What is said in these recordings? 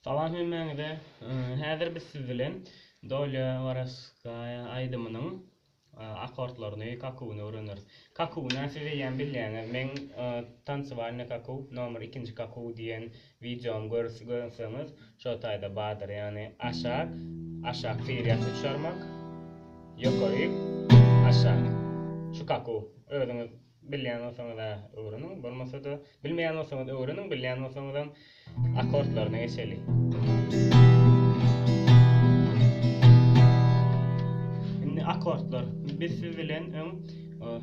Salam hemmäňize. Häzir biz siz bilen Dolýa Woroskaýa aýdymynyň akkordlaryny, kakuwyny öwreneris. Kakuwyny siz eýýäm bilýäňiz. Meň Tansewalnyý kakuw, nomer ikinji kakuw diýen wideomy görseňiz, şo taýda bardyr. Ýagny aşak, aşak syrýas üç barmak, ýokaryk, aşak. Şu kakuw. Özüňiz Bilýän bolsaňyz-a öwreniň, bolmasa-da, bilmeýän bolsaňyz öwreniň, bilýän bolsaňyzam akkordlaryna geçeli. Indi akkordlar. Biz siz bilen öň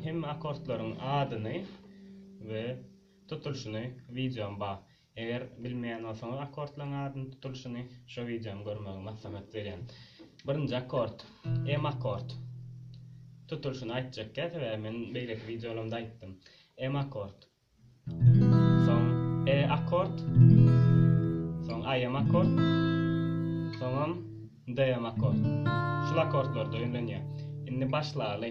hemme akkordlaryň adyny we tutulyşyny wideom bar. Eger bilmeýän bolsaňyz akkordlaryň adyny tutulyşyny şo wideony görmegi maslahat berýän. Birinji akkord, M akkord. Tutulyşyny aýtjakkä sebäbi men beýleki wideolarymda aýtdym. M akkord. Soň E akkord. Soň AM akkord. Soňam DM akkord. Şul akkordlarda ýönlenýär. Indi başlaly.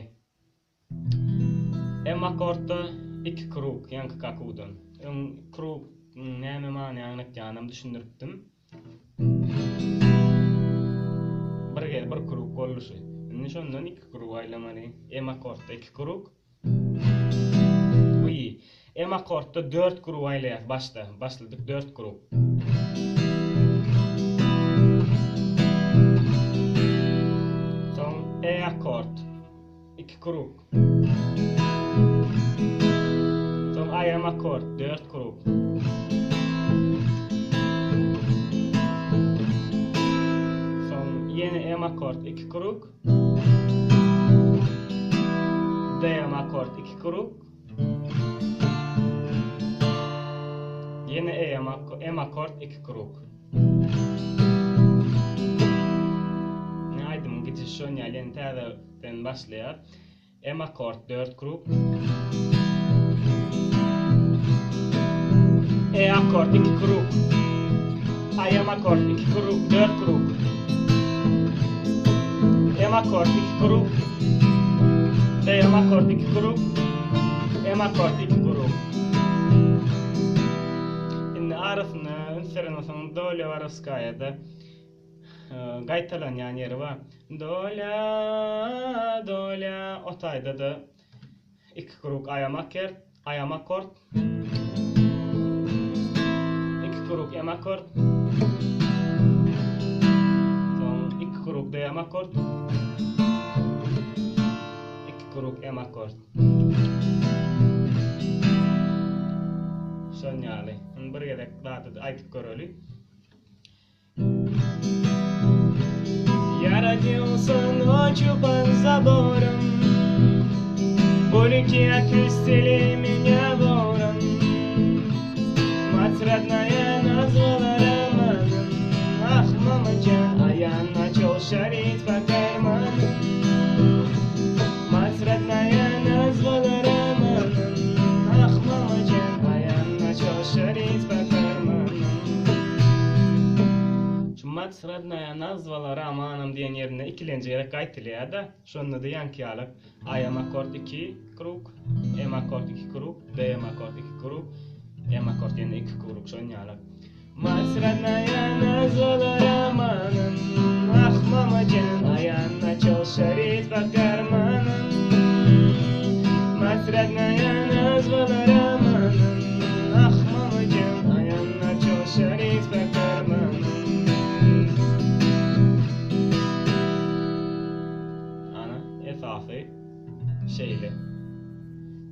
M akkordda iki krug, ýaňky kakuwdan. Öň krug näme many aňlatýanam düşündiripdim. Bir gez bir krug boldy şu. Indi şondan iki krug aýlamaly. M akkordda iki krug. Uý. M akkordda dört krug aýlaýas başda. Başladyk dört krug. Soň E akkord. Iki krug. Soň aýam akkord, dört krug. Soň ýene M akkord, iki krug. D M akkord, iki krug. Ýene E M akkord, iki krug. Ne aýdymyň gidişi şon ýaly, ýene täzeden başlaýar. M akkord 4 krug. E akkord 2 krug. A M akkord 2 krug, 4 krug. M akkord 2 krug. D M akkord 2 krug. M akkord 2 krug. Indi arasynda üns beren bolsaň Dolýa Worowskaýada gaýtalanýan ýeri bar. Dolýa, dolýa o taýda-da iki krug aýam akert, aýam akord. Iki krug M akord. Soň iki krug D M akord. Iki krug M akord. Şon ýaly. Indi bir gezek zady aýdyp göreli. Я родился ночью под забором Булики окрестили меня вором Мать родная назвала Романом Ах, мамочка, а я начал шарить по карманам Мать родная назвала Романом Ах, мамочка, а я начал шарить по карманам Şu Mats rodnaýa nazwala Romanom diýen ýerinde ikilenji gezek gaýtylýar-da, şonda-da ýaňky ýaly A-M akkord iki krug, M akkord iki krug, D-M akkord iki krug, M akkord ýene iki krug şon ýaly. Mats rodnaýa nazwala Romanom Ah, mamajan, a ýa naçal şarit pa karmanam Mats rodnaýa nazwala Romanom Ah, mamajan, a ýa naçal şarit pa karmanam Ana, esasy şeýle.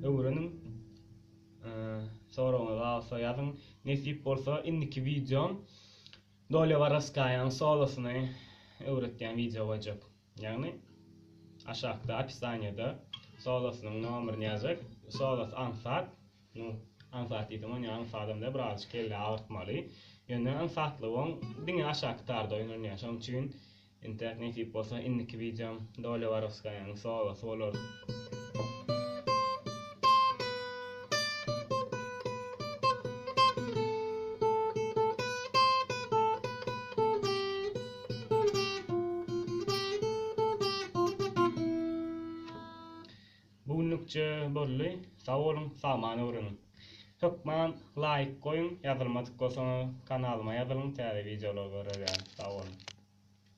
Öwreniň. Soragyňyz bolsa ýazyň. Nesip bolsa indiki wideom Dolýa Woroskaýanyň solosyny öwretýän wideo goýjak. Ýagny aşakda opisaniýada solosynyň nomerini ýazjak. Solosy aňsat. Nu, aňsat diýsem onýa aňsadam däl, birazajyk kelle agyrtmaly. Ýöne aňsatlygy oň diňe aşaky tarda oýnalýar. Şonuň üçin Entäk nesip bolsa indiki wideom Dolýa Worowskaýanyň solosy bolar. Bu günlükçe boldy. Sag boluň, sagman öwreniň. Hökman laýk goýuň, ýazylmadyk bolsaňyz kanalyma ýazylyň täze wideolary görer ýaly. Sag boluň.